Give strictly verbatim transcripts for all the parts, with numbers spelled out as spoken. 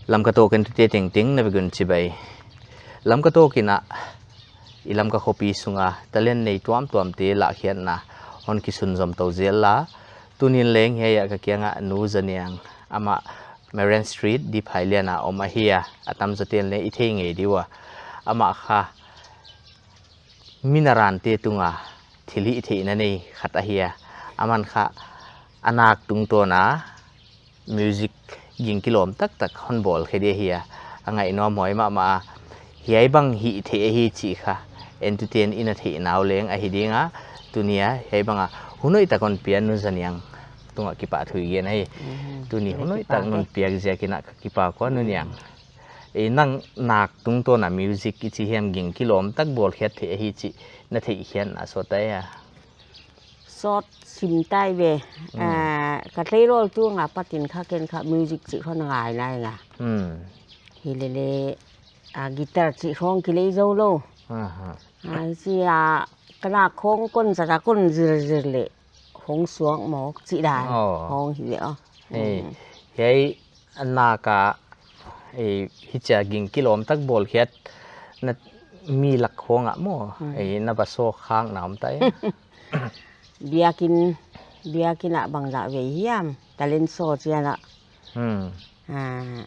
Lamka Talk entute tengteng na vek un chibai. Lamka Talk in a i Lamka khopi sunga talent nei tuamtuamte lahkhiatna hon kisunzom tou zel a. Tuni'n leng hiai a ka kianga Nu Zaniang, amah Meren Street, Diphailian a om ahi a, a tamzaw te'n leng i thei ngei di ua. Amah kha mi narante tunga thilhihtheihna nei khat ahi a, aman kha a nak tungtawn a music ging kilawm taktak hon bawl khe di ahi a, a ngaihnuam huai mahmah a. Hiai bang hihtheih ahi chih kha entute'n i na theih nau leng ahi ding a, tuni a hiai bang a hun hoihtak hon pia Nu Zaniang tungah kipahthu i gen ahi. Mhm. Tuni hun hoihtak non piak ziakin a ka kipak ua Nu Niang. E, nang nak tungtawn a music i chi hiam ging kilawm tak bawlkhiat theih ahi chih na theihkhiatna sawt a? Sawt sim tai ve. Mm. Ah, ka tleirawl tunga patin kha ken kha music chih hon ngai nai nga. Mm. Hilele, ah, guitar chih hong kilei zou lou. Aha. Ah, chi a, ka nak hong kon zata kon zir zir le hong suak mawk chih dan. Oh. Hong hi ve aw. Ei, mm, hiai a nak a, ei, hichia ging kilawm tak bawlkhiat na mi lak hong a maw. Mm. Ei, na va sawk khak na om tai. Biakin, biakin a bangzah vei hiam, talent show chiang a. Hmm. Ah,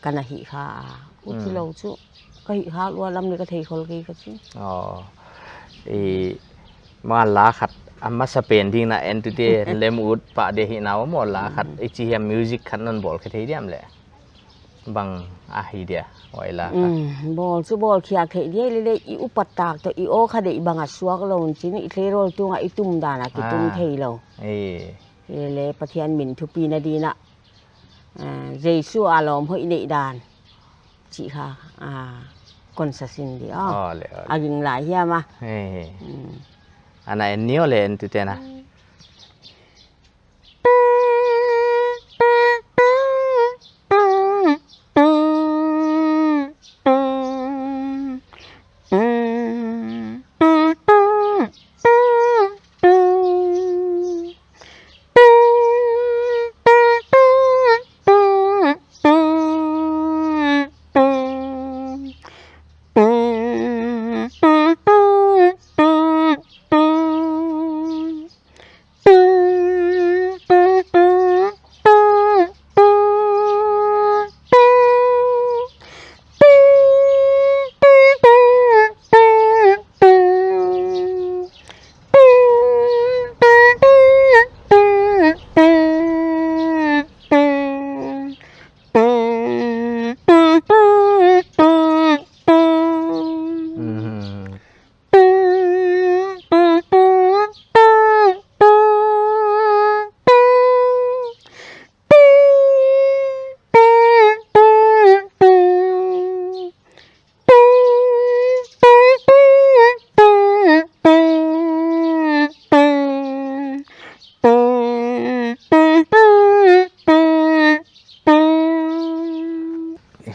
ka na hih kha a. U chi lou chu. Ka hih kha lua lam ni ka thei khol kei ka chi. Oh. I, ma la khat, a masa pen ding na entute lem ut pah di hi na maw la khat. I chi hiam music khat non bawl khe thei diam le. Bang ahi dia, huai la khat. Mm, bawl chu bawlkhiak thei dia lele i upat tak toh i aw kha deih bang a suak lou un chin i tleirawl tunga i tum dan a kitum thei lou. Ah. Eh. Lele Pathian min thupina ding a. Ah, Jesu a lawm hoih neih dan. Chih kha, ah, kon sa sin di aw. Aw le, aw le. A ging lai hiam a. He, he. Mm. Ana en ni aw le entute na. Mhm.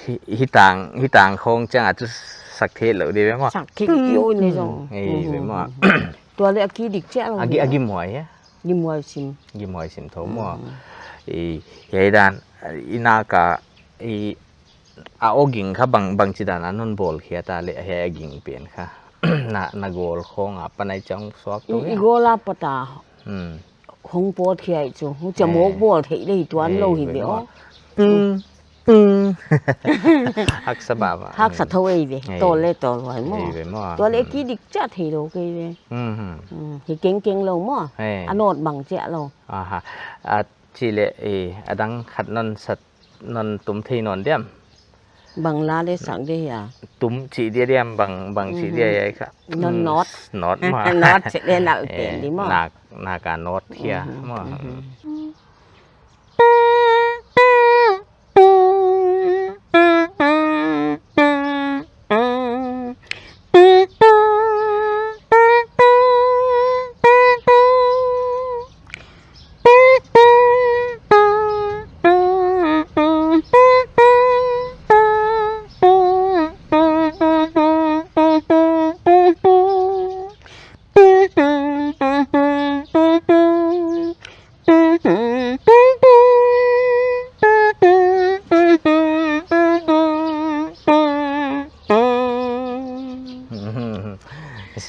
Hi, hi tang, hi tang khong chang a chu sak thei lou di ve maw. Sak thei lou ni zong. Ei, ve maw. Tua le a ki dik chiah lou. A gi, a gimhuai hia? Gimhuai sim. Gimhuai sim tho maw. Mm. I, hiai dan, i nak a, i, a aw ging kha bang, bangchi dan a non bawlkhiat a le, hiai a ging pen kha. Na, na gawl khong a panai chang suak tou hia? I gawl a pat a. Hmm. Hong pawt khia chu, huchia mawk bawl theih le hi tuan lou hi ve aw. Ping, ping. Haksa baba. Haksa tho ei ve. Ei. Tawl le tawl huai maw. Ei ve maw. Tua le ki dik chiah thei lou kei ve. Mhm. Mm, hi kengkeng lou maw. Ei. A note bang chiah lou. Aha. A chi le, eh, a dang khat non sat non tum thei nawn diam. Bang la le sak di hia. Tum chi dia diam bang, bang chi dia hia kha. Non note. Note maw. Note chi le nak pen di maw. Nak, nak a note hia maw.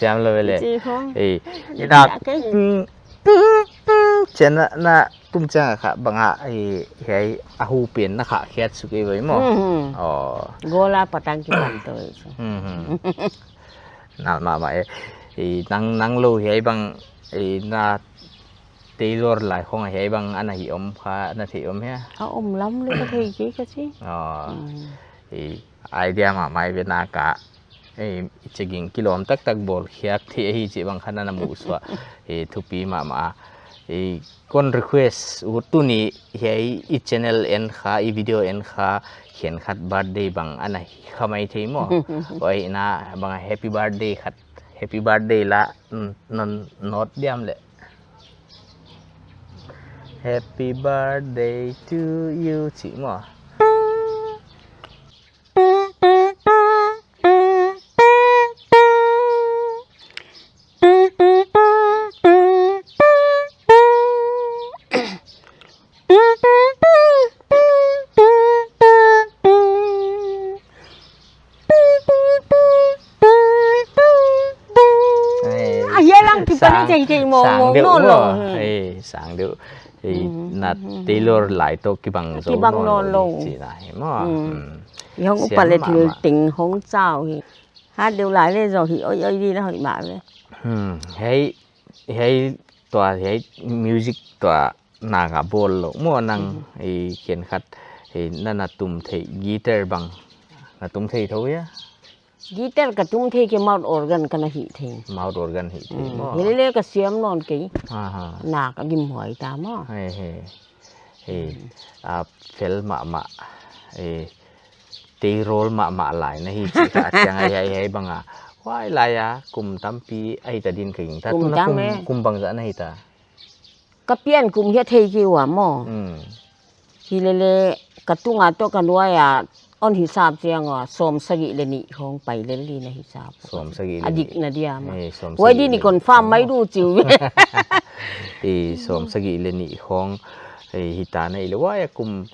Siam lou ve le. Chi khong. Eh, i nak, mm, mm, mm, chiang na, na tum chiang kha bang a, eh, hiai a hu pen na kha khiat suk ei ve maw. Hmm, hmm. Oh. Gola patang ki pan to. Hmm, hmm. Na ma ma, eh. Eh, nang, nang lou hiai bang, eh, na tailor lai khong hiai bang ana hi om kha, na thei om hia? A om lam le ka thei kei ka chi. Oh. Hmm. Eh, idea ma mai ve na ka. Ei, i cheging kilawm taktak bawl khiak theih ahi chih bang kha na na muhsuah. Ei, thupi mahmah. Ei, kon request ut tuni hiai i channel en kha, i video en kha, khenkhat birthday bang ana hi kha mai thei maw. Oi, na bang happy birthday khat, happy birthday la, mm, non note diam le. Happy birthday to you chih maw. Ei, a, hiai lam kipan sang, thei thei mong sang mong deuh nawn lou. Ei, sang deuh. Ei, mm, na tailor lai toh kibang zou, kibang nawn lou, nawn lou chihna hi maw. Mm. Mm. I hong upat le thil teng hong chau hi. Hat deuh lai le zou hi, oi, oi, di na hoih mah ve. Hmm, hiai, hiai tua, hiai music tua na ka bawl lou maw nang, mm, ei khenkhat, ei na na tum thei guitar bang, na tum thei thou hia? Guitar ka tum thei kei, mouth organ ka na hih thei. Mouth organ hih thei maw. Mm. Hilele ka siam nawn kei. Aha. Na ka gim huai ta maw. Hei, hei. Hei, mm, a fel mahmah. Ei, tailor mahmah lai na hi chih ka chiang ai, ai, ai bang a. Huai lai a, kum tampi ai ta din ka ging ta. Kum tuna tam kum, eh, kum bangzah na hi ta? Ka pian kum hia thei kei ua maw. Mm. Hilele ka tunga toh ka nuai a hon hisap chiang ua, sawm sagih le nih khong pai lel di na hisap. Sawm sagih le nih. A dik na dia maw. Eh, sawm sagih le nih. Huai di ni confirm mai du chiu. Eh, sawm sagih le nih khong, eh, hi ta na i le huai a kum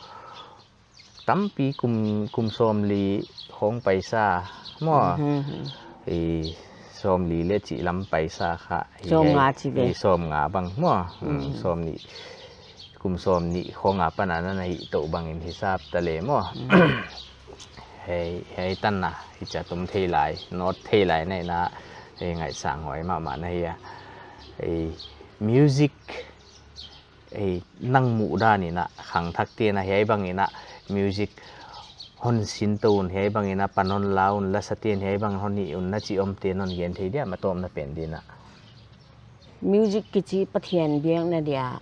tampi kum, kum sawmli khong paisa maw. Mhm, mhm. I sawmli le chih lam paisa kha. I sawmnga hei, chi ve. I sawmnga bang maw. Mm, mhm. Sawmnih, kum sawmnih khong a pan a na na hih toh bangin hisap ta le maw. Mm. Hei, hei tan na, hichia tum thei lai, note thei lai na hi na, hei ngaihsang huai mahmah na hi a. Hei music Ei, nang muhdan in a, khangthak te'n a hiai bang in a, music hon sin tou un hiai bang in a, pan hon la un, lasa te'n hiai bang hon hih un na chih om te'n hon gen thei dia, ma tawpna pen din a. Music kichi Pathian biakna dia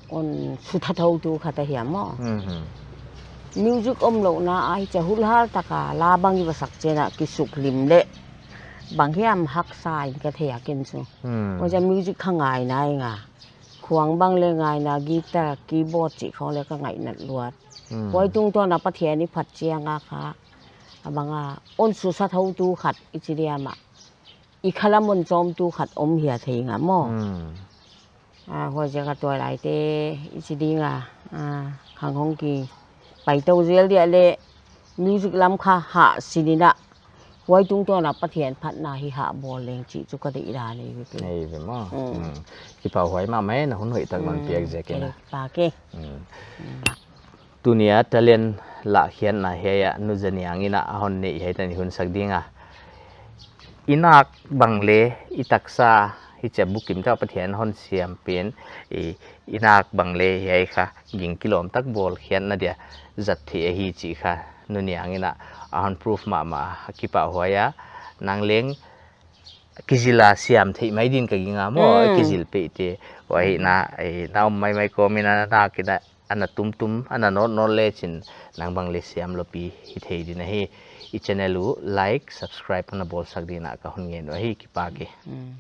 hon sutha thoutu khat ahi a maw. Mhm. Music omlouhna a hichia hulhal taka la bang i va sak chiang a kisuk lim le bang hiam haksa in ka thei a ken chu. Hmm. Huchia music kha ngai nai nga. Khuang bang le ngaina, guitar, keyboard chih khong le ka ngaihnat luat. Hmm. Huai tungtawn a Pathian i phat chiang a kha, a bang a, hon susa thoutu khat i chi diam a, i khalam hon chawmtu khat om hia thei nga maw. Hmm. A, huaiziak a tuailaite i chi ding a, a, khang hong ki pai tou zel dia le music lam kha hah sin in a, huai tungtawn a Pathian phatna hi hah bawl leng chih chu ka deihdan ahi ve. Ahi ve maw. Mm. Mm. Kipahhuai mahmah e, na hun hoihtak non, mm, piak ziak in a. Kei pa ke. Mm. Mm. Tuni a talent lahkhiatna hiai a Nu Zaniang in a hon neih hiai tan i hun sak ding a. I nak bang le i taksa hichia bukim ta Pathian hon siam pen i, i nak bang le hiai kha ging kilawm tak bawlkhiatna dia zat theih ahi chih kha Nu Niang in a hon proof mahmah a, kipahhuai a. Nang leng kizil a siam theih mai din ka ging a maw, mm, kizil peih te. Huai, mm, na, eh, na om maimai kawm in a nak in a, ana tumtum, ana nawtnawt le chin nang bang le siam lawpi hi thei din ahi. I channel uh like, subscribe ana bawlsak din a ka hon ngen uh ahi, kipak e. Mm.